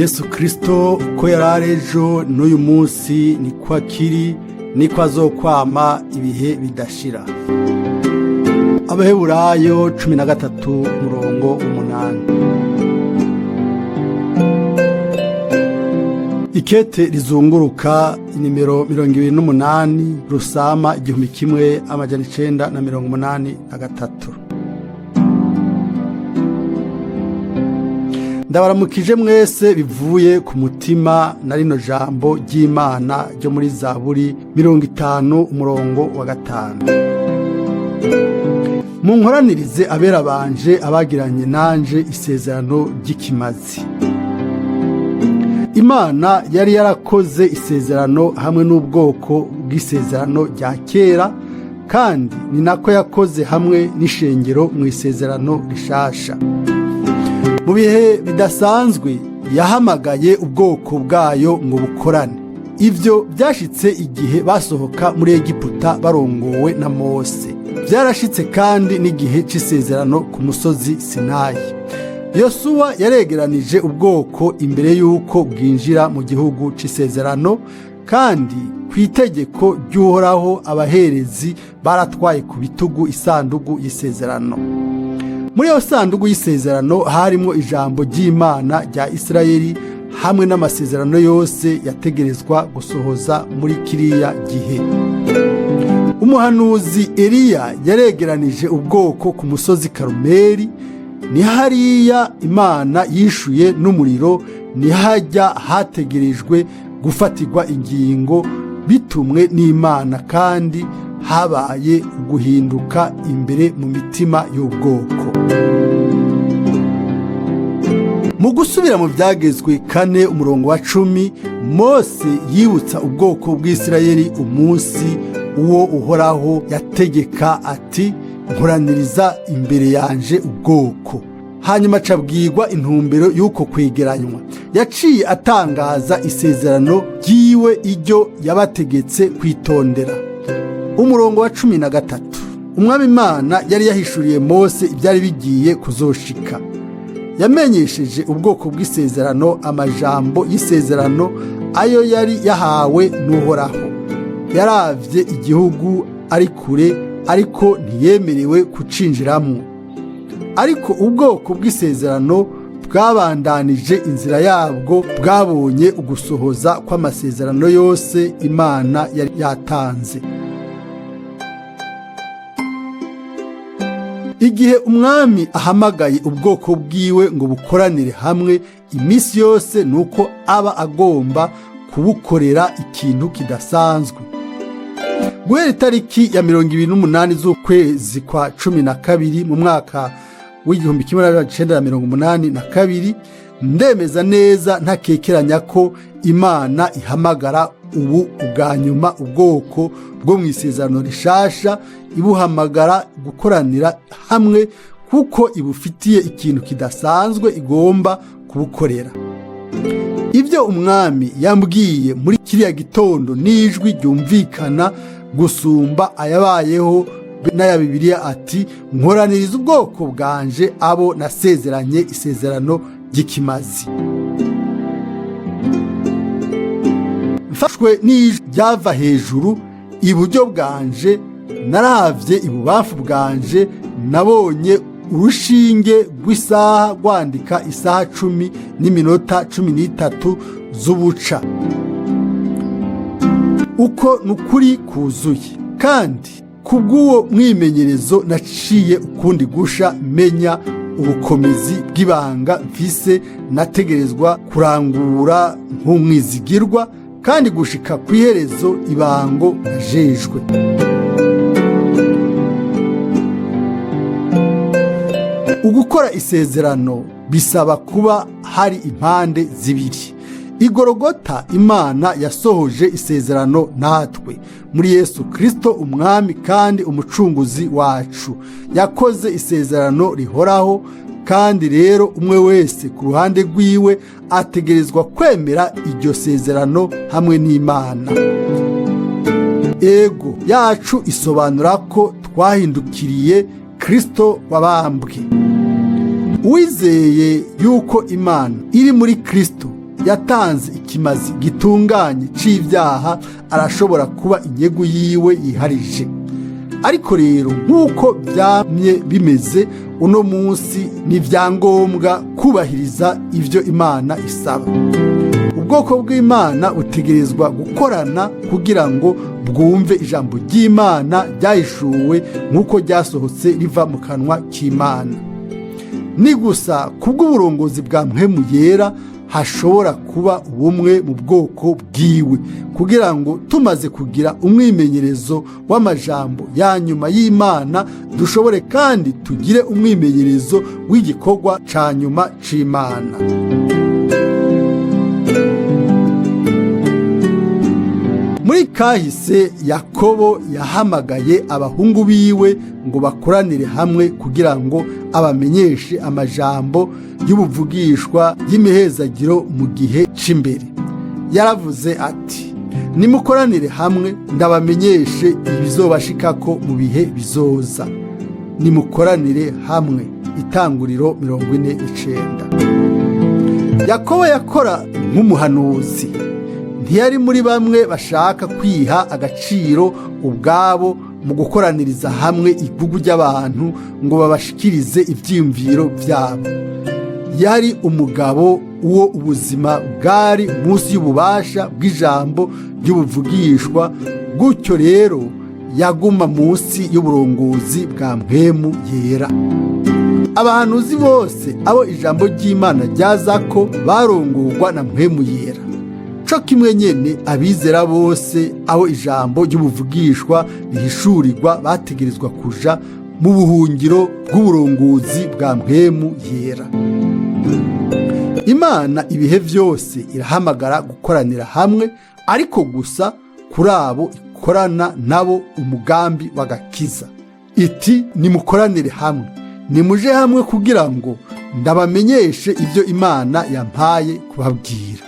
Yesu Kristo uko yari ejo n'uyu munsi niko akiri, niko azokwama ibihe bidashira. Abaheburayo 13:8. Ikete rizunguruka inimero 28 Rusama 1983. Ndabaramukije mwese bivuye ku mutima na rino jambo ry'Imana ryo muri Zaburi 50:5. Munkoranirize abera banje abagiranye nanje isezerano ry'ikimazi. Imana yari yarakoze isezerano hamwe n'ubwoko bw'isezerano rya kera, kandi ni nako yakoze hamwe n'ishengero mu isezerano rishasha. Mu bihe bidasanzwe yahamagaye ubwoko bwayo ngo bukorane. Ivyo byashitse igihe basohoka muri Egiputa barongowe na Mose. Byarashitse kandi n'igihe c'isezerano ku musozi Sinayi. Yosuwa yaregeranije ubwoko imbere y'uko bwinjira mu gihugu c'isezerano, kandi ku itegeko ry'Uhoraho abaherezi baratwaye ku bitugu isandugu y'isezerano. Muri iyo sandugu y'isezerano harimo ijambo ry'Imana rya Isirayeli hamwe n'amasezerano yose yategerezwa gusohoza muri kiriya gihe. Umuhanuzi Eliya yaregeranije ubwoko ku musozi Karumeli. Ni hariya Imana yishuye n'umuriro, ni hajya hategerejwe gufatirwa ingingo bitumwe n'Imana, kandi habaye guhinduka imbere mu mitima y'ubwoko. Mu gusubira mu Byagezwe 4:10, Mose yibutsa ubwoko bw'Isirayeli umunsi uwo Uhoraho yategeka ati: "Nkoraniriza imbere yanje ubwoko." Hanyuma acabwirwa intumbero y'uko kwegeranywa. Yaciye atangaza isezerano ry'iwe, iryo yabategetse kwitondera. Umurongo wa 13: Umwami Imana yari yahishuriye Mose ibyari bigiye kuzoshika. Yamenyesheje ubwoko bw'isezerano amajambo y'isezerano ayo yari yahawe n'Uhoraho. Yaravye igihugu ari kure, ariko ntiyemerewe kucinjiramwo. Ariko ubwoko bw'isezerano bwabandanije inzira yabwo, bwabonye ugusohoza kw'amasezerano yose Imana yari yatanze. Igihe umwami ahamagaye ubwoko bwiwe ngo bukoranire hamwe iminsi yose, nuko aba agomba kubukorera ikintu kidasanzwe. Guhera itariki ya 28 z'ukwezi kwa 12 mu mwaka w'1982, ndemeza neza ntakekeranya ko Imana ihamagara ubu ubwa nyuma ubwoko bwo mu isezerano rishasha, ibuhamagara gukoranira hamwe kuko ibufitiye ikintu kidasanzwe igomba kubukorera. Ibyo umwami yambwiye muri kiriya gitondo n'ijwi ryumvikana gusumba ayabayeho n'aya Bibiliya ati: "Nkoraniriza ubwoko bwanje abo nasezeranye isezerano ry'ikimazi." Mfashwe n'ijwi ryava hejuru iburyo bwanje, naravye ibubamfu bwanje, nabonye urushinge rw'isaha rwandika isaha 10:13 z'ubuca. Uko nukuri kuzuye, kandi kubw'uwo mwimenyerezo naciye ukundi gusha menya ubukomezi bw'ibanga mfise nategerezwa kurangura nk'umwizigirwa kandi gushika ku iherezo ibango najejwe. Ugukora isezerano bisaba kuba hari impande zibiri. Igorogota Imana yasohoje isezerano natwe muri Yesu Kristo, umwami kandi umucunguzi wacu. Yakoze isezerano rihoraho, kandi rero umwe wese ku ruhande rwiwe ategerezwa kwemera iryo sezerano hamwe n'Imana. Ego yacu isobanura ko twahindukiriye Kristo wabambwe. Uwizeye yuko Imana iri muri Kristo Yatanze ikimazi gitunganye c'ivyaha, arashobora kuba inyegu yiwe yiharije. Ariko rero, nk'uko byamye bimeze uno munsi, ni ibyangombwa kubahiriza ibyo Imana isaba. Ubwoko bw'Imana butegerezwa gukorana kugira ngo bwumve ijambo ry'Imana ryahishuwe nk'uko ryasohotse riva mu kanwa k'Imana. Ni gusa kubw'uburongozi bwa Mpwemu Yera hashobora kuba ubumwe mu bwoko bwiwe, kugira ngo tumaze kugira umwimenyerezo w'amajambo ya nyuma y'Imana, dushobore kandi tugire umwimenyerezo w'igikorwa ca nyuma c'Imana. Muri kahise, Yakobo yahamagaye abahungu biwe ngo bakoranire hamwe kugira ngo abamenyeshe amajambo y'ubuvugishwa y'imihezagiro mu gihe c'imbere. Yaravuze ati: "Nimukoranire hamwe, ndabamenyeshe ibizobashikako mu bihe bizoza. Nimukoranire hamwe." Itanguriro 49. Yakobo yakora nk'umuhanuzi. Ntiyari muri bamwe bashaka kwiha agaciro ubwabo mu gukoraniriza hamwe igugu ry'abantu ngo babashikirize ivyiyumviro vyabo. Yari umugabo uwo ubuzima bwari munsi y'ububasha bw'ijambo ry'ubuvugishwa. Gutyo rero yaguma munsi y'uburongozi bwa Mpwemu Yera. Abahanuzi bose abo ijambo ry'Imana ryaza ko barongorwa na Mpwemu Yera. Co kimwe nyene, abizera bose aho ijambo ry'ubuvugishwa rihishurirwa bategerezwa kuja mu buhungiro bw'uburongozi bwa Mpwemu Yera. Imana ibihe vyose irahamagara gukoranira hamwe, ariko gusa kuri abo ikorana nabo umugambi w'agakiza. Iti: "Nimukoranire hamwe, nimuje hamwe kugira ngo ndabamenyeshe ibyo Imana yampaye kubabwira."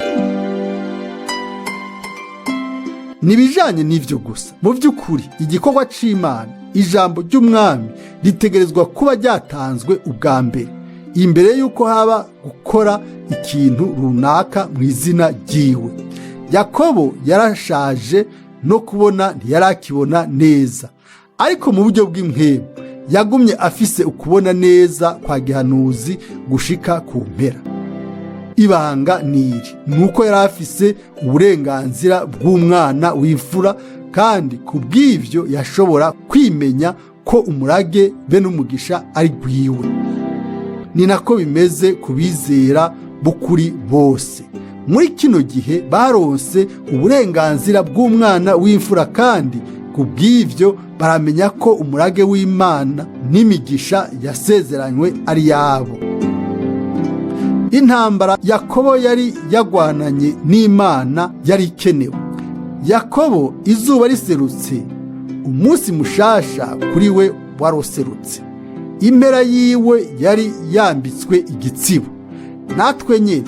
Nibijanye n'ivyo gusa, mu by'ukuri igikorwa c'Imana, ijambo ry'Umwami, ritegerezwa kuba ryatanzwe ubwa mbere imbere y'uko haba gukora ikintu runaka mu izina ryiwe. Yakobo yarashaje, no kubona ntiyarakibona neza, ariko mu buryo bw'impwemu yagumye afise ukubona neza kwa gihanuzi gushika ku mpera. Ibanga niri nuko yari afise uburenganzira bw'umwana w'imfura, kandi ku bw'ivyo yashobora kwimenya ko umurage be n'umugisha ari gwiwe. Ni nako bimeze ku bizera b'ukuri bose muri kino gihe. Baronse uburenganzira bw'umwana w'imfura, kandi ku bw'ivyo baramenya ko umurage w'Imana n'imigisha yasezeranywe ari yabo. Intambara Yakobo yari yagwananye n'Imana yari ikenewe. Yakobo, izuba riserutse, umunsi mushasha kuri we waroserutse. Impera yiwe yari yambitswe igitsibo. Natwe nyine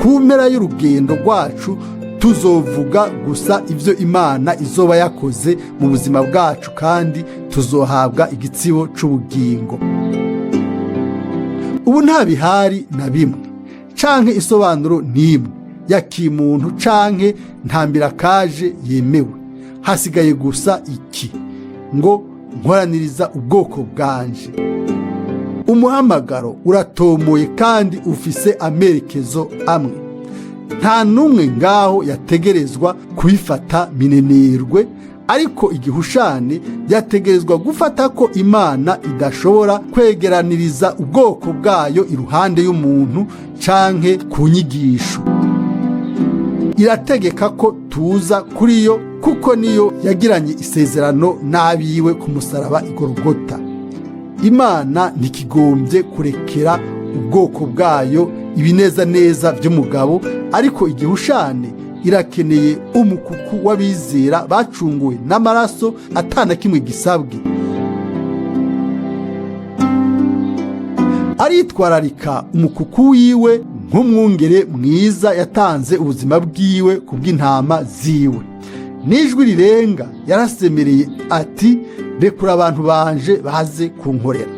ku mpera y'urugendo rwacu tuzovuga gusa ibyo Imana izoba yakoze mu buzima bwacu, kandi tuzohabwa igitsibo c'ubugingo. Ubu nta bihari na bimwe canke isobanuro n'imwe ya kimuntu canke ntambirakaje yemewe. Hasigaye gusa iki ngo: "Nkoraniriza ubwoko bwanje." Umuhamagaro uratomoye kandi ufise amerekezo amwe. Nta n'umwe ngaho yategerezwa kubifata minenerwe, ariko igihushane yategerezwa gufata ko Imana idashobora kwegeraniriza ubwoko bwayo iruhande y'umuntu canke ku nyigisho. Irategeka ko tuza kuri yo, kuko niyo yagiranye isezerano n'abiwe ku musaraba Igorogota. Imana ntikigombye kurekera ubwoko bwayo ibinezaneza by'umugabo, ariko igihushane irakeneye umukuku w'abizera bacunguwe n'amaraso atana kimwe gisabwe. Aritwararika umukuku wiwe nk'umwungere mwiza yatanze ubuzima bwiwe ku bw'intama ziwe. N'ijwi rirenga yarasemereye ati: "Rekura abantu banje baze kunkorera."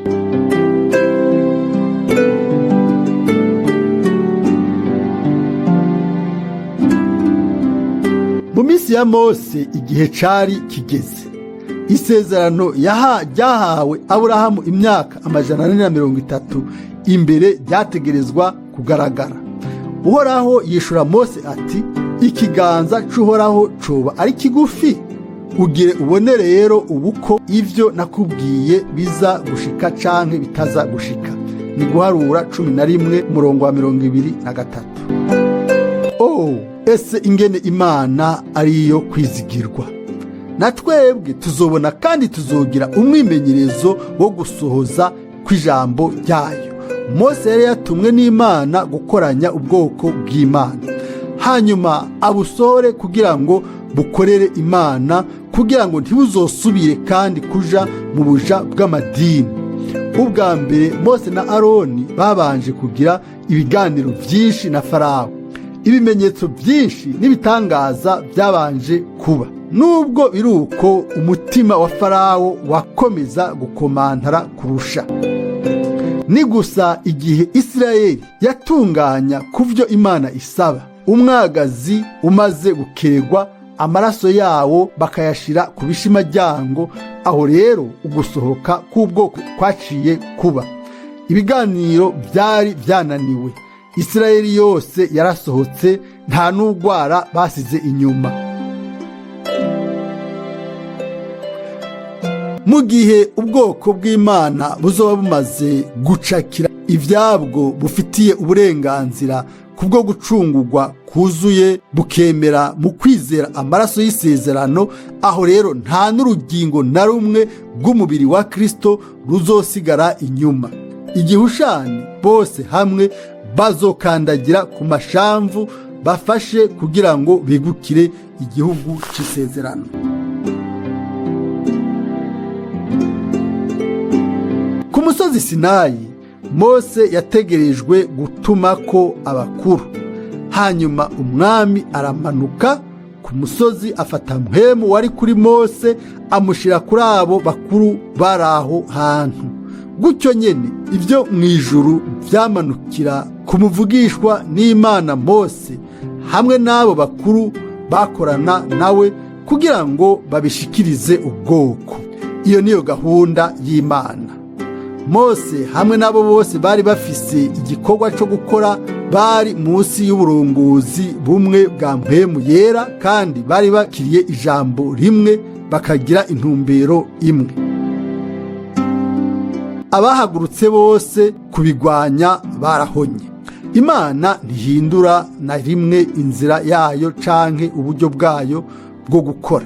Mu minsi ya Mose igihe cari kigeze. Isezerano ryahawe Aburahamu imyaka 430 imbere ryategerezwa kugaragara. Uhoraho yishura Mose ati: "Ikiganza c'Uhoraho coba ari kigufi? Ugire ubone rero ubu ko ivyo nakubwiye biza gushika canke bitaza gushika." Ni Guharura 11 umurongo wa 23. Oh, ese ingene Imana ariyo kwizigirwa! Na twebwe tuzobona kandi tuzogira umwimenyerezo wo gusohoza kw'ijambo ryayo. Mose yari yatumwe n'Imana gukoranya ubwoko bw'Imana, hanyuma abusohore kugira ngo bukorere Imana, kugira ngo ntibuzosubire kandi kuja mu buja bw'amadini. Ubwa mbere Mose na Aroni babanje kugira ibiganiro byinshi na Farawo. Ibimenyetso byinshi n'ibitangaza byabanje kuba. Nubwo biri uko, umutima wa Farawo wakomeza gukomantara kurusha. Ni gusa igihe Isirayeli yatunganya ku byo Imana isaba, umwagazi umaze gukeregwa, amaraso yawo bakayashira ku bishimajyango, aho rero ugusohoka k'ubwoko kwaciye kuba. Ibiganiro byari byananiwe. Isirayeli yose yarasohotse, nta n'ugwara basize inyuma. Mu gihe ubwoko bw'Imana buzoba bumaze gucakira ibyabwo bufitiye uburenganzira kubwo gucungurwa kuzuye, bukemera mu kwizera amaraso y'isezerano, aho rero nta n'urugingo na rumwe rw'umubiri wa Kristo ruzosigara inyuma. Igihushani bose hamwe bazokandagira ku mashamvu bafashe kugira ngo bigukire igihugu c'isezerano. Ku musozi Sinayi, Mose yategerejwe gutuma ko abakuru. Hanyuma umwami aramanuka ku musozi, afata Mpwemu wari kuri Mose amushyira kuri abo bakuru bari aho hantu. Gutyo nyene ibyo mu ijuru byamanukira kumuvugishwa n'Imana Mose hamwe n'abo bakuru bakorana nawe kugira ngo babishikirize ubwoko. Iyo niyo gahunda y'Imana. Mose hamwe n'abo bose bari bafise igikorwa cyo gukora bari munsi y'uburongozi bumwe bwa Mpwemu Yera, kandi bari bakiriye ijambo rimwe, bakagira intumbero imwe. Abahagurutse bose kubigwanya barahonye. Imana ntihindura na rimwe inzira yayo canke uburyo bwayo bwo gukora.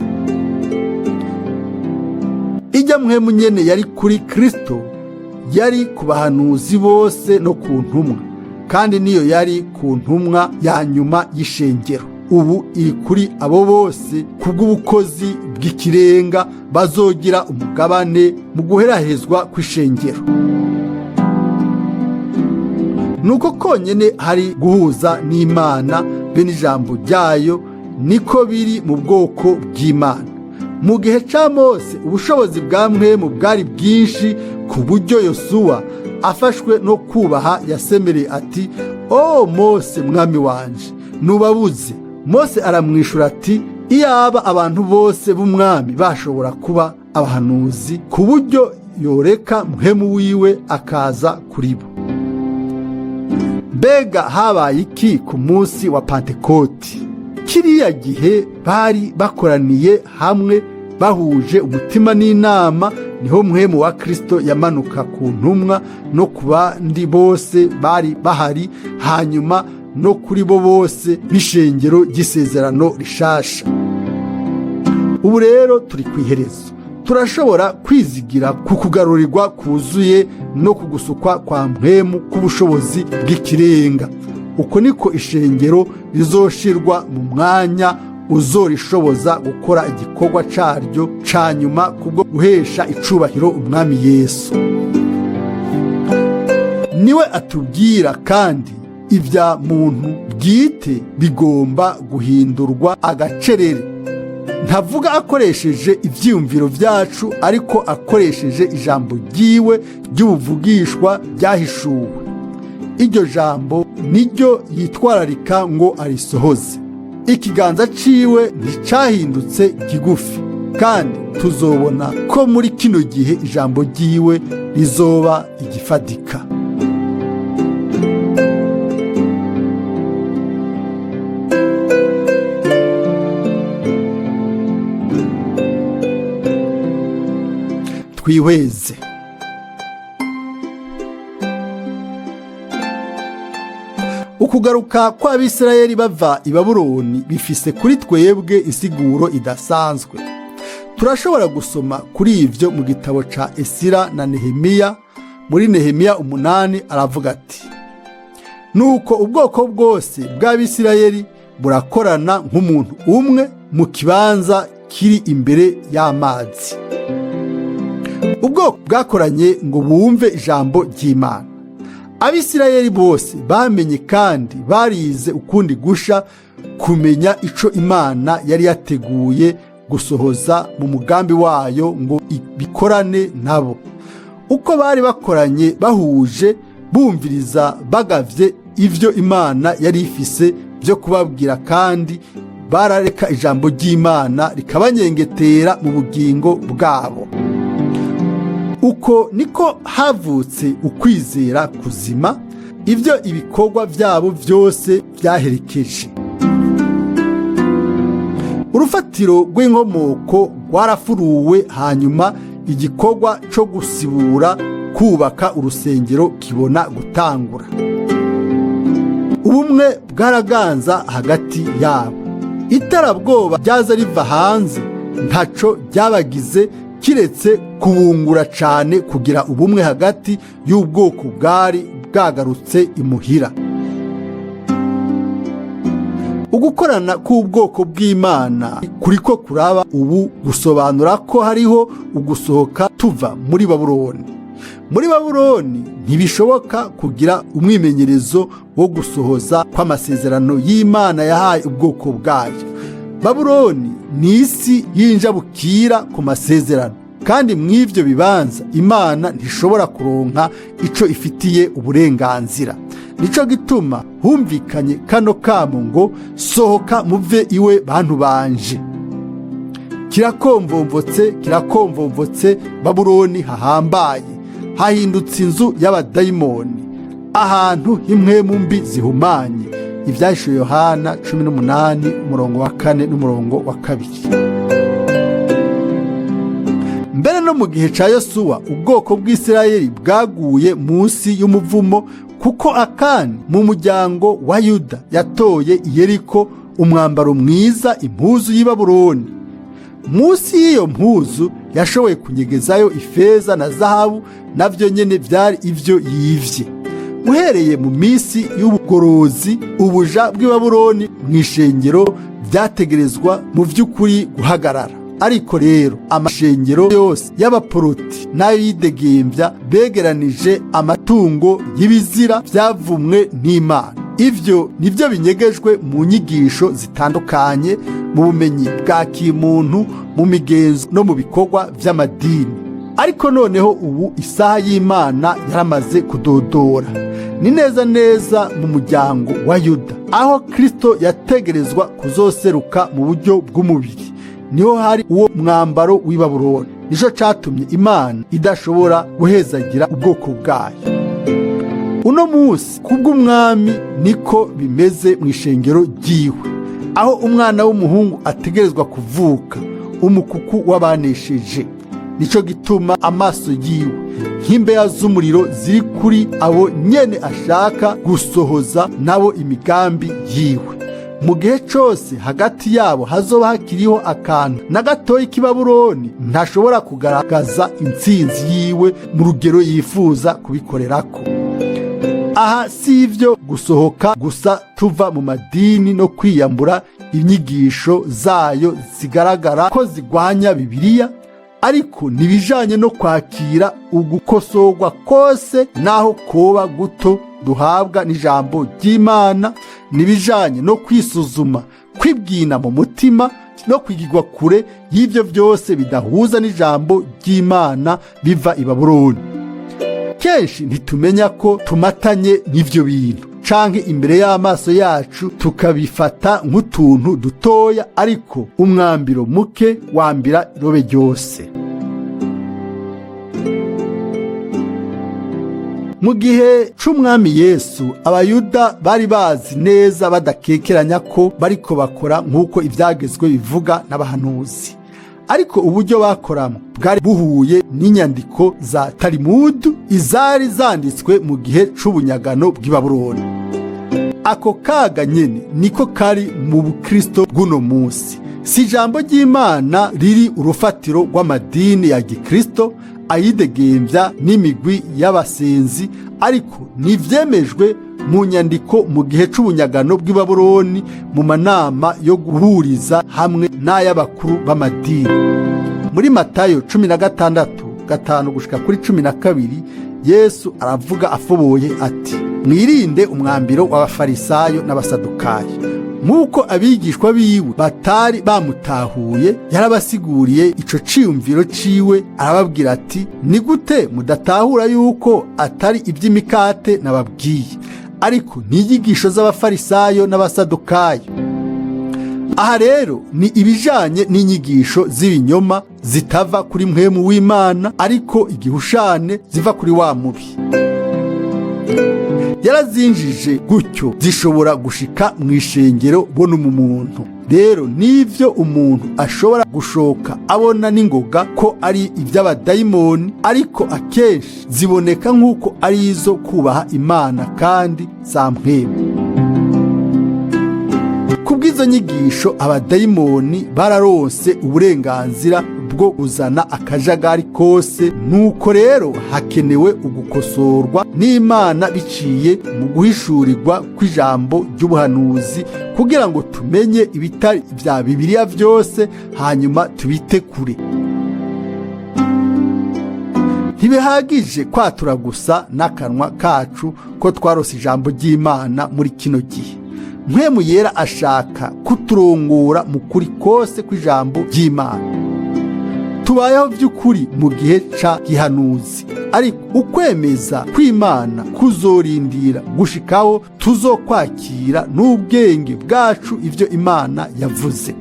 Ijya Mpwemu nyene yari kuri Kristo yari ku bahanuzi bose no ku ntumwa, kandi niyo yari ku ntumwa ya nyuma y'ishengero. Ubu iri kuri abo bose kubw'ubukozi bw'ikirenga bazogira umugabane mu guherahezwa kw'ishengero. Nuko konyene hari guhuza n'Imana be n'ijambo ryayo, niko biri mu bwoko bw'Imana. Mu gihe ca Mose ubushobozi bwa Mpwemu bwari bwinshi ku buryo Yosuwa afashwe no kubaha yasemereye ati: "O Mose, mwami wanje, nubabuze." Mose aramwishura ati: "Iyaba abantu bose b'umwami bashobora kuba abahanuzi, ku buryo yoreka Mpwemu wiwe akaza kuri bo." Mbega habaye iki ku munsi wa Pantekoti? Kiriya gihe bari bakoraniye hamwe bahuje umutima n'inama, niho Mpwemu wa Kristo yamanuka ku ntumwa no ku bandi bose bari bahari, hanyuma no kuri bo bose b'ishengero ry'isezerano rishasha. Ubu rero turi ku iherezo. Turashobora kwizigira ku kugarurirwa kuzuye no ku gusukwa kwa Mpwemu k'ubushobozi bw'ikirenga. Uko niko ishengero rizoshirwa mu mwanya uzorishoboza gukora igikorwa caryo ca nyuma kubwo guhesha icubahiro umwami Yesu. Niwe atubwira kandi ibya muntu bwite bigomba guhindurwa agacerere. Ntavuga akoresheje ivyiyumviro vyacu, ariko akoresheje ijambo ryiwe ry'ubuvugishwa ryahishuwe. Iryo jambo niryo yitwararika ngo arisohoze. Ikiganza ciwe nticyahindutse kigufi, kandi tuzobona ko muri kino gihe ijambo ryiwe rizoba igifatika. Twihweze ukugaruka kw'Abisirayeli bava i Babuloni bifise kuri twebwe insiguro idasanzwe. Turashobora gusoma kuri ivyo mu gitabo ca Esira na Nehemiya. Muri Nehemiya 8 aravuga ati: nuko ubwoko bwose bw'Abisirayeli burakorana nk'umuntu umwe mu kibanza kiri imbere y'amazi. Ubwoko bwakoranye ngo bumve ijambo ry'Imana. Abisirayeli bose bamenye kandi barize ukundi gusha kumenya ico Imana yari yateguye gusohoza mu mugambi wayo ngo ibikorane nabo. Uko bari bakoranye bahuje, bumviriza bagavye ivyo Imana yari ifise byo kubabwira, kandi barareka ijambo ry'Imana rikabanyengetera mu bugingo bwabo. Uko niko havutse ukwizera kuzima, ivyo ibikorwa byabo byose byaherekeje. Urufatiro rw'inkomoko rwarafuruwe, hanyuma igikorwa cyo gusibura kubaka urusengero kibona gutangura. Ubumwe bwaraganza hagati yabo. Iterabwoba ryaza riva hanze ntaco ryabagize kiretse kubungura cyane kugira ubumwe hagati y'ubwoko bwari bwagarutse imuhira. Ugukorana k'ubwoko bw'Imana kuriko kuraba ubu gusobanura ko hariho ugusohoka tuva muri Babuloni. Muri Babuloni ntibishoboka kugira umwimenyerezo wo gusohoza kw'amasezerano y'Imana yahaye ubwoko bwayo. Babuloni ni isi y'injabukira ku masezerano, kandi mw'ivyo bibanza Imana ntishobora kuronka ico ifitiye uburenganzira. Nico gituma humvikanye kano kamo ngo: sohoka muve iwe bantu banje. Kirakomvomvotse, kirakomvomvotse, Babuloni hahambaye hahindutse inzu y'abadayimoni, ahantu h'impwemu mbi zihumanye. Ivyahishuriwe Yohana 18 umurongo wa 4 n'umurongo wa 2. Mbere no mu gihe ca Yosuwa, ubwoko bw'Isirayeli bwaguye munsi y'umuvumo, kuko Akani mu muryango wa Yuda yatoye i Yeriko umwambaro mwiza, impuzu y'i Babuloni. Munsi y'iyo mpuzu yashoboye kunyegezayo ifeza na zahabu, navyo nyene vyari ivyo yivye. Uhereye mu misi y'ubugorozi, ubuja bw'i Babuloni mw'ishengero vyategerezwa mu vy'ukuri guhagarara. Ariko rero amashengero yose y'abaporoti n'ayidegembya begeranije amatungo y'ibizira vyavumwe n'Imana. Ivyo nivyo binyegejwe mu nyigisho zitandukanye, mu bumenyi bwa kimuntu, mu migenzo no mu bikorwa vy'amadini. Ariko noneho ubu isaha y'Imana yaramaze kudodora. Ni neza neza mu muryango wa Yuda, aho Kristo yategerezwa kuzoseruka mu buryo bw'umubiri, niho hari uwo mwambaro w'i Babuloni. Nico catumye Imana idashobora guhezagira ubwoko bwayo. Uno munsi kubw'umwami niko bimeze mu ishengero ryiwe, aho umwana w'umuhungu ategerezwa kuvuka, umukuku w'abanesheje. Nico gituma amaso yiwe nk'imbeya z'umuriro ziri kuri abo nyene ashaka gusohoza nabo imigambi yiwe. Mu gihe cose hagati yabo hazoba hakiriho akantu na gatoyi k'i Babuloni, ntashobora kugaragaza intsinzi yiwe mu rugero yifuza kubikorerako. Aha si ivyo gusohoka gusa tuva mu madini no kwiyambura inyigisho zayo zigaragara ko zigwanya Bibiliya, ariko nibijanye no kwakira ugukosorwa kose naho koba guto duhabwa n'ijambo ry'Imana, nibijanye no kwisuzuma, kwibwina mu mutima no kwigirwa kure y'ivyo vyose bidahuza n'ijambo ry'Imana biva i Babuloni. Kenshi ntitumenya ko tumatanye n'ivyo bintu Canke imbere y'amaso yacu tukabifata nk'utuntu dutoya, ariko umwambiro muke wambira irobe ryose. Mu gihe c'Umwami Yesu, Abayuda bari bazi neza badakekeranya ko bariko bakora nk'uko ivyagezwe bivuga n'abahanuzi, ariko uburyo bakoramo bwari buhuye n'inyandiko za Talimudu, izari zanditswe mu gihe c'ubunyagano bw'i Babuloni. Ako kaga nyene niko kari mu bukristo bw'uno munsi. Si ijambo ry'Imana riri urufatiro rw'amadini ya gikristo ayidegembya n'imigwi y'abasenzi, ariko nivyemejwe mu nyandiko mu gihe c'ubunyagano bw'i Babuloni, mu manama yo guhuriza hamwe n'ay'abakuru b'amadini. Muri Matayo 16:5 gushika kuri 12, Yesu aravuga afoboye ati: "Mwirinde umwambiro w'Abafarisayo n'Abasadukayo." Nk'uko abigishwa biwe batari bamutahuye, yarabasiguriye ico ciyumviro ciwe, arababwira ati: "Ni gute mudatahura yuko atari iby'imikate nababwiye, ariko n'inyigisho z'Abafarisayo n'Abasadukayo?" Aha rero ni ibijanye n'inyigisho z'ibinyoma zitava kuri Mpwemu w'Imana, ariko igihushane ziva kuri wa mubi. Yarazinjije gutyo zishobora gushika mu ishengero bo mu muntu. Rero nivyo umuntu ashobora gushoka abona n'ingoga ko ari iby'abadayimoni, ariko akenshi ziboneka nk'uko ari izo kubaha Imana kandi za mpwemu. Kubw'izo nyigisho, abadayimoni bararonse uburenganzira bwo kuzana akajagari kose. Nuko rero hakenewe ugukosorwa n'Imana biciye mu guhishurirwa kw'ijambo ry'ubuhanuzi, kugira ngo tumenye ibitari bya Bibiliya byose, hanyuma tubite kure. Ntibihagije kwatura gusa n'akanwa kacu ko twarose ijambo ry'Imana. Muri kino gihe, Mpwemu Yera ashaka kuturongora mu kuri kose kw'ijambo ry'Imana. Tubayeho by'ukuri mu gihe ca gihanuzi, ariko ukwemeza kw'Imana kuzorindira gushikaho tuzokwakira n'ubwenge bwacu ivyo Imana yavuze.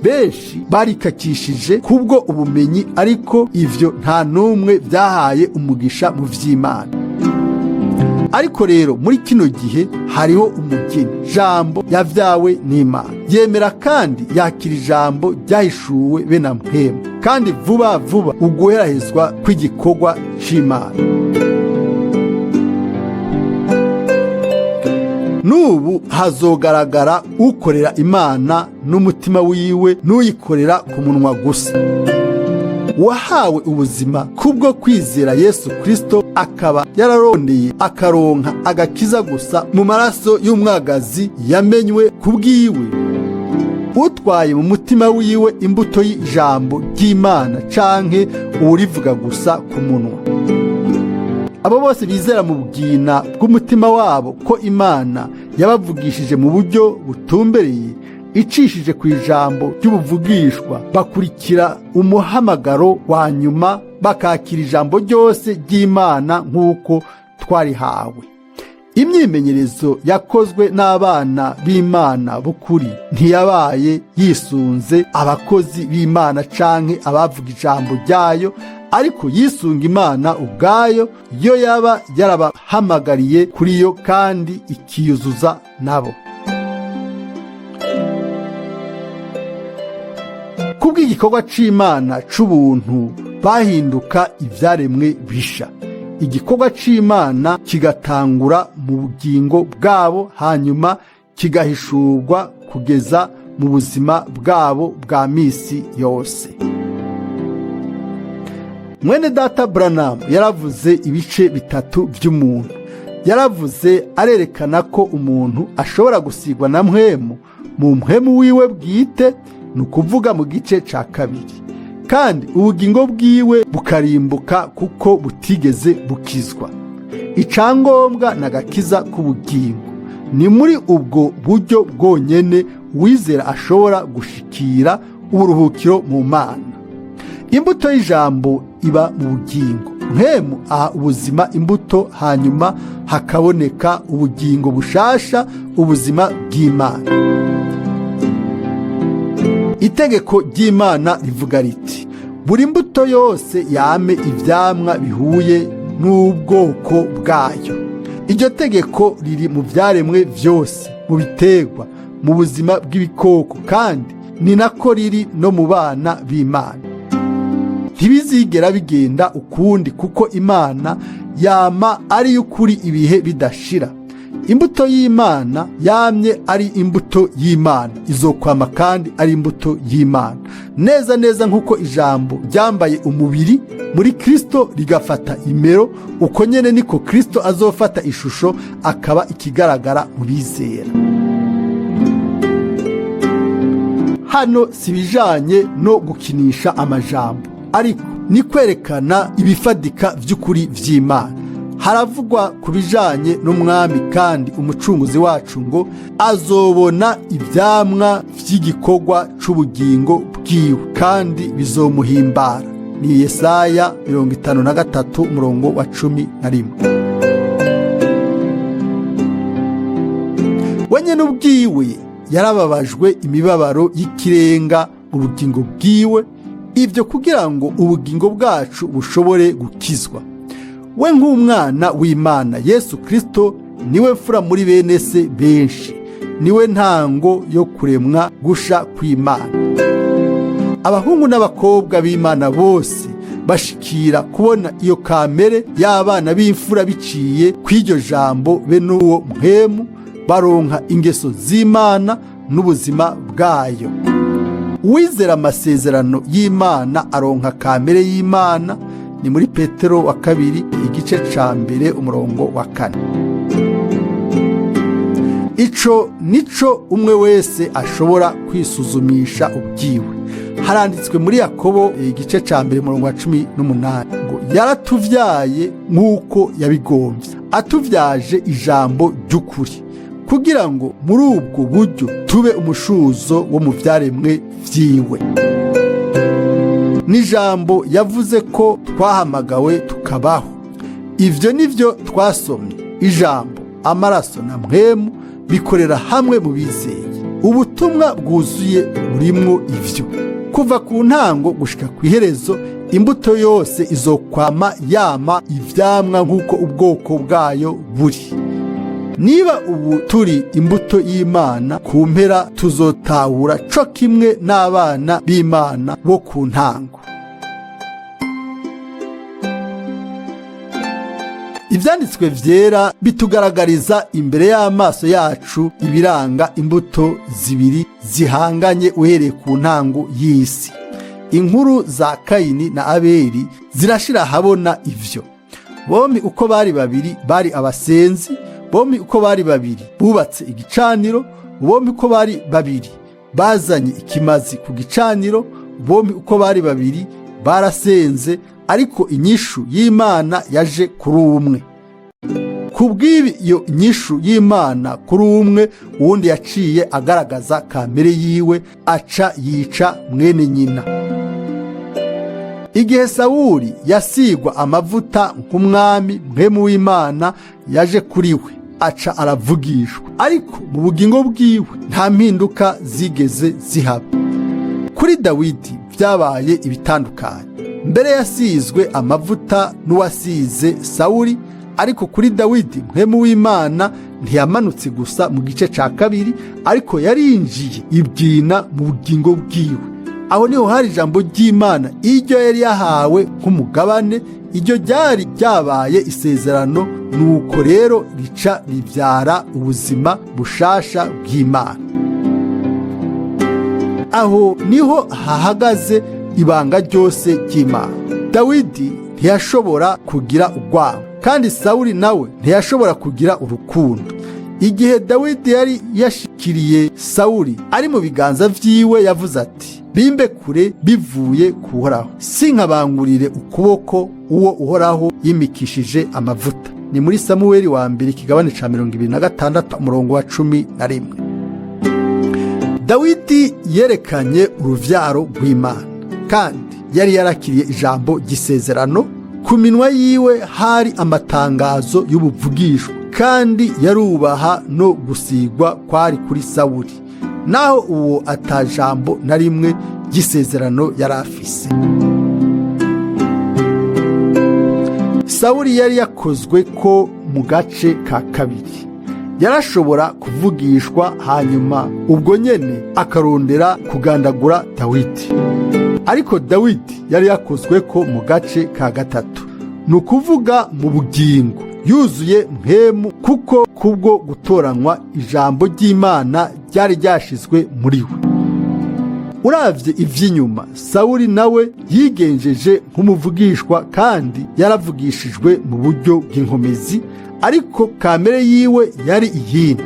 Benshi barikakishije kubwo ubumenyi, ariko ivyo nta n'umwe byahaye umugisha mu vy'Imana. Ariko rero muri kino gihe hariho umugeni Jambo yavyawe n'Imana, yemera kandi yakira ijambo ryahishuwe be na Mpwemu, kandi vuba vuba uguherahezwa kw'igikorwa c'Imana. N'ubu hazogaragara ukorera Imana n'umutima wiwe n'uyikorera ku munwa gusa. Wahawe ubuzima kubwo kwizera Yesu Kristo, akaba yararondeye akaronka agakiza gusa mu maraso y'umwagazi yamenywe kubwiwe, utwaye mu mutima wiwe imbuto y'ijambo ry'Imana canke uwurivuga gusa ku munwa. Abo bose bizera mu bwina bw'umutima wabo ko Imana yabavugishije mu buryo butumbereye icishije ku ijambo ry'ubuvugishwa, bakurikira umuhamagaro wa nyuma, bakakira ijambo ryose ry'Imana nk'uko twarihawe. Imyimenyerezo yakozwe n'abana b'Imana b'ukuri ntiyabaye yisunze abakozi b'Imana canke abavuga ijambo ryayo, ariko yisunga Imana ubwayo, yo yaba yarabahamagariye kuri yo kandi ikiyuzuza nabo. Kubw'igikorwa c'Imana c'ubuntu bahinduka ivyaremwe bisha. Igikorwa c'Imana kigatangura mu bugingo bwabo, hanyuma kigahishurwa kugeza mu buzima bwabo bwa misi yose. Mwene data Branham yaravuze ibice bitatu by'umuntu. Yaravuze arerekana ko umuntu ashobora gusigwa na Mpwemu mu mpwemu wiwe bwite, ni ukuvuga mu gice ca kabiri, kandi ubugingo bwiwe bukarimbuka kuko butigeze bukizwa. Icangombwa n'agakiza k'ubugingo. Ni muri ubwo buryo bwonyene uwizera ashobora gushikira uburuhukiro mu Mana. Imbuto y'ijambo iba mu bugingo. Mpwemu aha ubuzima imbuto, hanyuma hakaboneka ubugingo bushasha, ubuzima bw'Imana. Itegeko ry'Imana rivuga riti: buri mbuto yose yame ivyamwa bihuye n'ubwoko bwayo. Iryo tegeko riri mu vyaremwe vyose, mu biterwa, mu buzima bw'ibikoko, kandi ni nako riri no mu bana b'Imana. Ntibizigera bigenda ukundi, kuko Imana yama ari y'ukuri ibihe bidashira. Imbuto y'Imana yamye ari imbuto y'Imana, izokwama kandi ari imbuto y'Imana, neza neza nk'uko ijambo ryambaye umubiri muri Kristo rigafata imero, uko nyene niko Kristo azofata ishusho akaba ikigaragara mu bizera. Hano si ibijanye no gukinisha amajambo, ariko ni kwerekana ibifadika vy'ukuri vy'Imana. Haravugwa ku bijanye n'Umwami kandi Umucunguzi wacu ngo azobona ivyamwa vy'igikorwa c'ubugingo bwiwe, kandi bizomuhimbara. Ni Yesaya 53 umurongo wa 11. We nyene ubwiwe yarababajwe imibabaro y'ikirenga mu bugingo bwiwe, ivyo kugira ngo ubugingo bwacu bushobore gukizwa. We nk'umwana w'Imana Yesu Kristo niwe mfura muri bene se benshi, niwe ntango yo kuremwa gusha kw'Imana. Abahungu n'abakobwa b'Imana bose bashikira kubona iyo kamere y'abana b'imfura biciye kw'iryo jambo be n'uwo mpwemu, baronka ingeso z'Imana n'ubuzima bwayo. Uwizera amasezerano y'Imana aronka kamere y'Imana. Ni muri Petero wa kabiri igice ca 1 umurongo wa 4. Ico nico umwe wese ashobora kwisuzumisha ubwiwe. Haranditswe muri Yakobo igice ca 1 umurongo wa 18 ngo yaratuvyaye nk'uko yabigombye, atuvyaje ijambo ry'ukuri, kugira ngo muri ubwo buryo tube umushuzo wo mu vyaremwe vyiwe. N'ijambo yavuze ko twahamagawe tukabaho. Ivyo nivyo twasomye. Ijambo, amaraso na mpwemu bikorera hamwe mu bizeye. Ubutumwa bwuzuye burimwo ivyo. Kuva ku ntango gushika kw'iherezo, imbuto yose izokwama yama ivyamwa nk'uko ubwoko bwayo buri. Niba ubu turi imbuto y'Imana, ku mpera tuzotahura co kimwe n'abana b'Imana bo ku ntango. Ivyanditswe vyera bitugaragariza imbere y'amaso yacu ibiranga imbuto zibiri zihanganye uhereye ku ntango y'isi. Inkuru za Kayini na Abeli zirashira habona ivyo. Bombi uko bari babiri bari abasenzi, bombi uko bari babiri bubatse igicaniro, bombi uko bari babiri bazanye ikimazi ku gicaniro, bombi uko bari babiri barasenze, ariko inyishu y'Imana yaje kuri umwe. Kubw'ibi iyo nyishu y'Imana kuri umwe, uwundi yaciye agaragaza kamere yiwe, aca yica mwene nyina. Igihe Sawuli yasigwa amavuta nk'umwami, mpwemu w'Imana yaje kuri we, aca aravugishwa, ariko mu bugingo bwiwe nta mpinduka zigeze zihaba. Kuri Dawidi vyabaye ibitandukanye. Mbere yasizwe amavuta n'uwasize Sawuli, ariko kuri Dawidi mpwemu w'Imana ntiyamanutse gusa mu gice ca 2, ariko yarinjiye ibyina mu bugingo bwiwe. Aho niho hari ijambo ry'Imana iryo yari yahawe nk'umugabane, iryo ryari ryabaye isezerano, nuko rero rica rivyara ubuzima bushasha bw'Imana. Aho niho hahagaze ibanga ryose ry'Imana. Dawidi ntiyashobora kugira urwango, kandi Sawuli nawe ntiyashobora kugira urukundo. Igihe Dawidi yari yashikiriye Sawuli ari mu biganza vyiwe, yavuze ati: bimbe kure bivuye ku Uhoraho, sinkabangurire ukuboko uwo Uhoraho yimikishije amavuta. Ni muri Samuweli wa mbere ikigabane ca 26 umurongo wa 11. Dawidi yerekanye uruvyaro rw'Imana, kandi yari yarakiriye ijambo ry'isezerano. Ku minwa yiwe hari amatangazo y'ubuvugishwa, kandi yarubaha no gusigwa kwari kuri Sawuli, naho uwo atajambo na rimwe ry'isezerano yari afise. Sawuli yari yakozwe ko mu gace ka kabiri, yarashobora kuvugishwa hanyuma ubwo nyene akarondera kugandagura Dawidi. Ariko Dawidi yari yakozwe ko mu gace ka gatatu, ni ukuvuga mu bugingo, yuzuye mpemu, kuko kubwo gutoranywa ijambo ry'Imana ryari ryashizwe muri we. Uravye ivy'inyuma, Sawuli nawe yigenjeje nk'umuvugishwa kandi yaravugishijwe mu buryo bw'inkomezi, ariko kamere yiwe yari iyindi.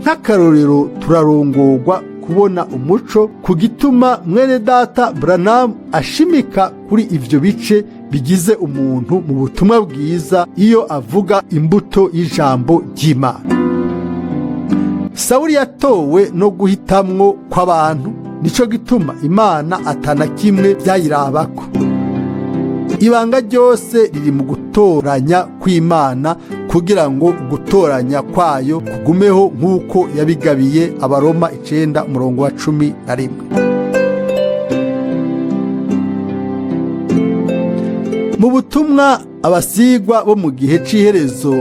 Nk'akarorero, turarongorwa kubona umuco ku gituma mwene data Branham ashimika kuri ivyo bice bigize umuntu mu butumwa bwiza iyo avuga imbuto y'ijambo ry'Imana. Sawuli yatowe no guhitamwo kw'abantu, nico gituma Imana atana kimwe byayirabako. Ibanga ryose riri mu gutoranya kw'Imana, kugira ngo gutoranya kwayo kugumeho nk'uko yabigabiye Abaroma 9:11. Mu butumwa abasigwa bo mu gihe c'iherezo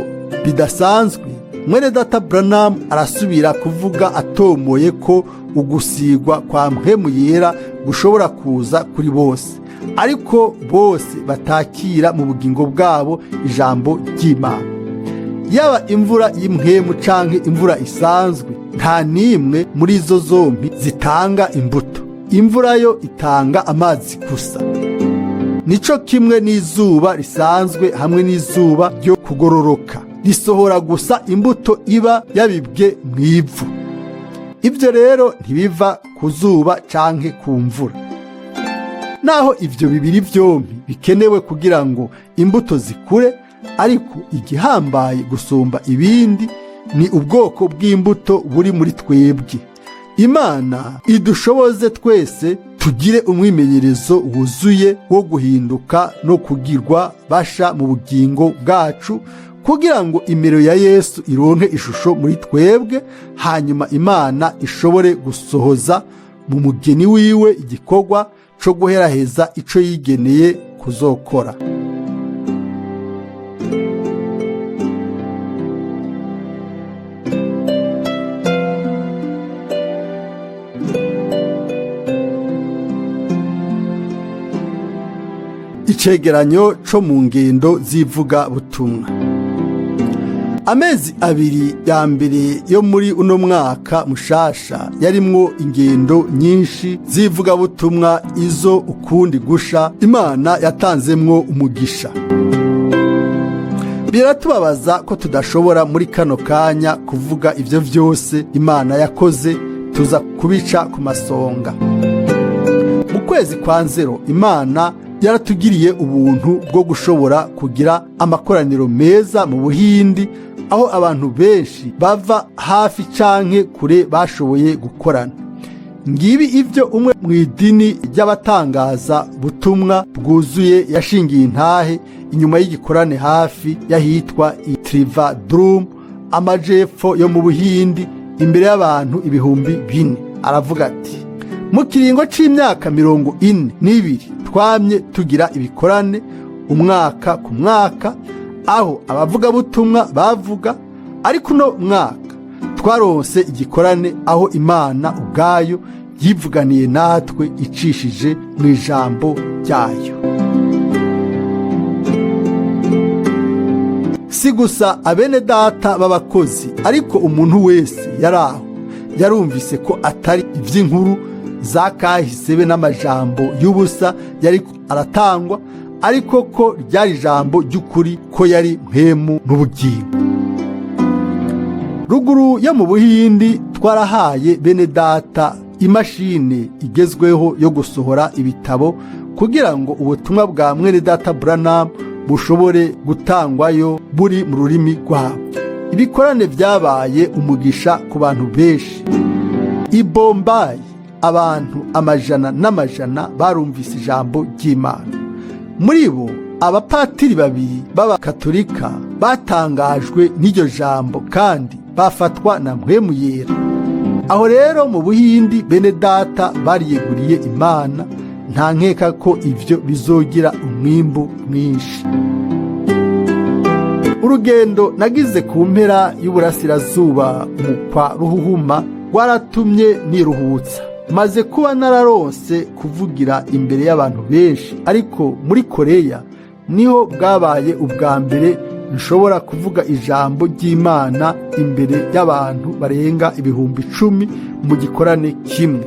bidasanzwe, mwene data Branham arasubira kuvuga atomoye ko ugusigwa kwa mpwemu yera gushobora kuza kuri bose, ariko bose batakira mu bugingo bwabo ijambo ry'Imana. Yaba imvura y'impwemu canke imvura isanzwe, nta n'imwe muri izo zompi zitanga imbuto. Imvura yo itanga amazi gusa. Nico kimwe n'izuba risanzwe hamwe n'izuba ryo kugororoka, risohora gusa imbuto iba yabibwe mu ivu. Ibyo rero ntibiva ku zuba canke ku mvura. Naho ivyo bibiri vyompi bikenewe kugira ngo imbuto zikure, ariko igihambaye gusumba ibindi ni ubwoko bw'imbuto buri muri twebwe. Imana idushoboze twese tugire umwimenyerezo wuzuye wo guhinduka no kugirwa basha mu bugingo bwacu, kugira ngo imero ya Yesu ironke ishusho muri twebwe, hanyuma Imana ishobore gusohoza mu mugeni wiwe igikorwa co guheraheza ico yigeneye kuzokora. Icegeranyo co mu ngendo z'ivuga butumwa. Amezi 2 ya mbere yo muri uno mwaka mushasha yarimwo ingendo nyinshi z'ivugabutumwa, izo ukundi gusha Imana yatanzemwo umugisha. Biratubabaza ko tudashobora muri kano kanya kuvuga ivyo vyose Imana yakoze, tuza kubica ku masonga. Mu kwezi kwa nzero, Imana yaratugiriye ubuntu bwo gushobora kugira amakoraniro meza mu Buhindi, aho abantu benshi bava hafi canke kure bashoboye gukorana. Ngibi ivyo umwe mu idini ry'abatangaza butumwa bwuzuye yashingiye intahe inyuma y'igikorane hafi y'ahitwa Trivandrum, amajepfo yo mu Buhindi, imbere y'abantu 4000. Aravuga ati: mu kiringo c'imyaka 42 twamye tugira ibikorane umwaka ku mwaka, aho abavugabutumwa bavuga, ariko uno mwaka twaronse igikorane aho Imana ubwayo yivuganiye natwe icishije mu ijambo ryayo. Si gusa abene data b'abakozi, ariko umuntu wese yari aho yarumvise ko atari ivy'inkuru za kahise be n'amajambo y'ubusa yari aratangwa, ariko ko ryari ijambo ry'ukuri, ko yari mpemu n'ubugingo. Ruguru yo mu Buhindi twarahaye bene data imashini igezweho yo gusohora ibitabo, kugira ngo ubutumwa bwa mwene data Branham bushobore gutangwayo buri mu rurimi rwabo. Ibikorane byabaye umugisha ku bantu benshi. I Bombay abantu amajana n'amajana barumvise ijambo ry'Imana. Muri bo Abapatiri babiri b'abakatolika batangajwe n'iryo jambo kandi bafatwa na Mpwemu Yera. Aho rero mu Buhindi bene data bariyeguriye Imana, nta nkeka ko ivyo bizogira umwimbu mwinshi. Urugendo nagize ku mpera y'uburasirazuba mu kwa Ruhuhuma rwaratumye niruhutsa. Maze kuba nararonse kuvugira imbere y'abantu benshi, ariko muri Koreya niho bwabaye ubwa mbere nshobora kuvuga ijambo ry'Imana imbere y'abantu barenga 10,000 mu gikorane kimwe.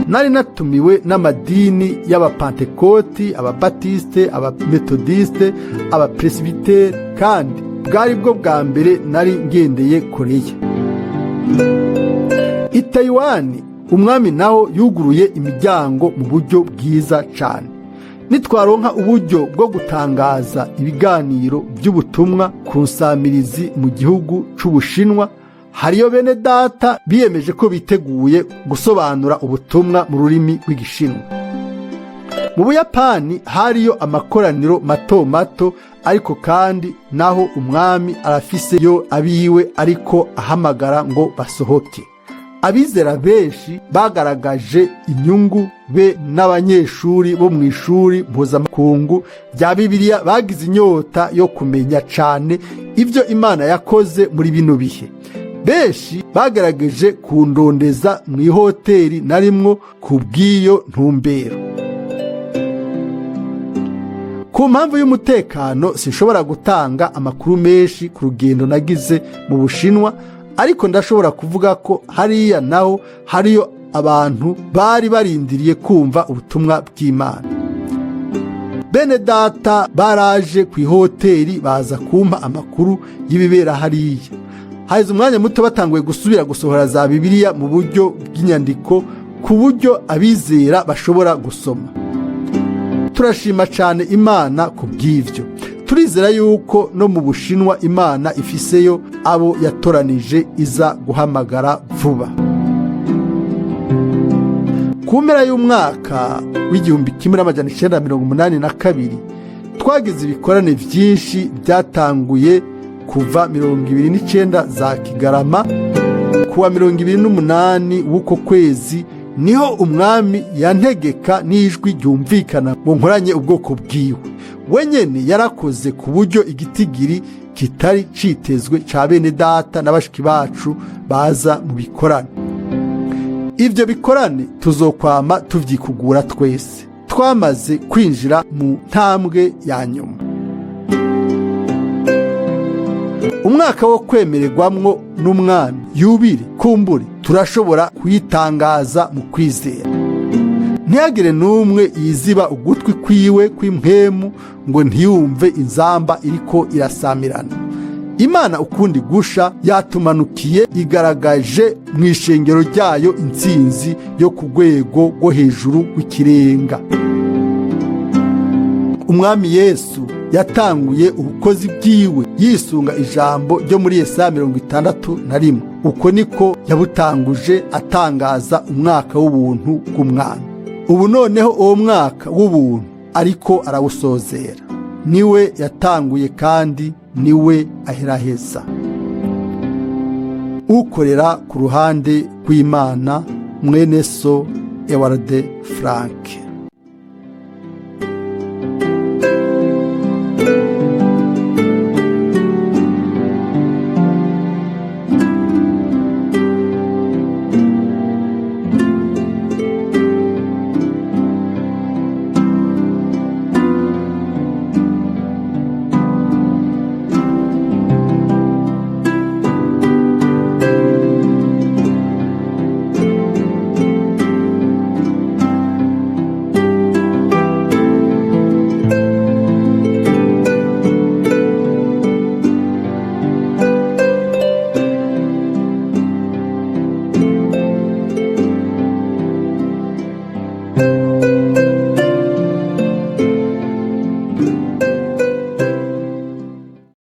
Nari natumiwe n'amadini y'Abapantekoti, Ababatiste, Abametodiste, Abapresibiteri, kandi bwari bwo bwa mbere nari ngendeye Koreya. I Tayiwani umwami naho yuguruye imiryango mu buryo bwiza cyane. Nitwaronka uburyo bwo gutangaza ibiganiro by'ubutumwa ku nsamirizi mu gihugu c'Ubushinwa, hariyo bene data biyemeje ko biteguye gusobanura ubutumwa mu rurimi rw'Igishinwa. Mu Buyapani hariyo amakoraniro mato mato, ariko kandi naho umwami arafise yo abiwe ariko ahamagara ngo basohoke. Abizera benshi bagaragaje inyungu be n'abanyeshuri bo mu ishuri mpuzamakungu rya Bibiliya bagize inyota yo kumenya cane ibyo Imana yakoze muri bino bihe. Benshi bagerageje kundondeza mu ihoteli narimwo ku bw'iyo ntumbero. Ku mpamvu y'umutekano sinshobora gutanga amakuru menshi ku rugendo nagize mu Bushinwa, ariko ndashobora kuvuga ko hariya naho hariyo abantu bari barindiriye kumva ubutumwa bw'Imana. Bene data baraje ku ihoteli baza kumpa amakuru y'ibibera hariya. Haheze umwanya muto batanguye gusubira gusohora za Bibiliya mu buryo bw'inyandiko ku buryo abizera bashobora gusoma. Turashima cyane Imana ku bw'ivyo. Turizera yuko no mu Bushinwa Imana ifiseyo abo yatoranije iza guhamagara vuba. Ku mpera y'umwaka w'1982 twagize ibikorane byinshi byatanguye kuva 29 za Kigarama. Kuwa 28 w'uko kwezi niho umwami yantegeka n'ijwi ryumvikana ngo nkoranye ubwoko bwiwe. Wenyene yarakoze ku buryo igitigiri kitari citezwe ca bene data na bashiki bacu baza mu bikorane. Ivyo bikorane tuzokwama tuvyikugura twese. Twamaze kwinjira mu ntambwe ya nyuma. Umwaka wo kwemererwamwo n'umwami, yubile, kumbure turashobora kuyitangaza mu kwizera. Ntihagire n'umwe yiziba ugutwi kwiwe kw'impwemu ngo ntiyumve inzamba iriko irasamirana. Imana ukundi gusha yatumanukiye, igaragaje mu ishengero ryayo intsinzi yo ku rwego rwo hejuru rw'ikirenga. Umwami Yesu yatanguye ubukozi bwiwe yisunga ijambo ryo muri Yesaya 61. Uko niko yabutanguje atangaza umwaka w'ubuntu bw'umwami. Ubu noneho uwo mwaka w'ubuntu ariko arawusozera. Niwe yatanguye kandi niwe aheraheza. Ukorera ku ruhande rw'Imana, mwene so Ewald Frank.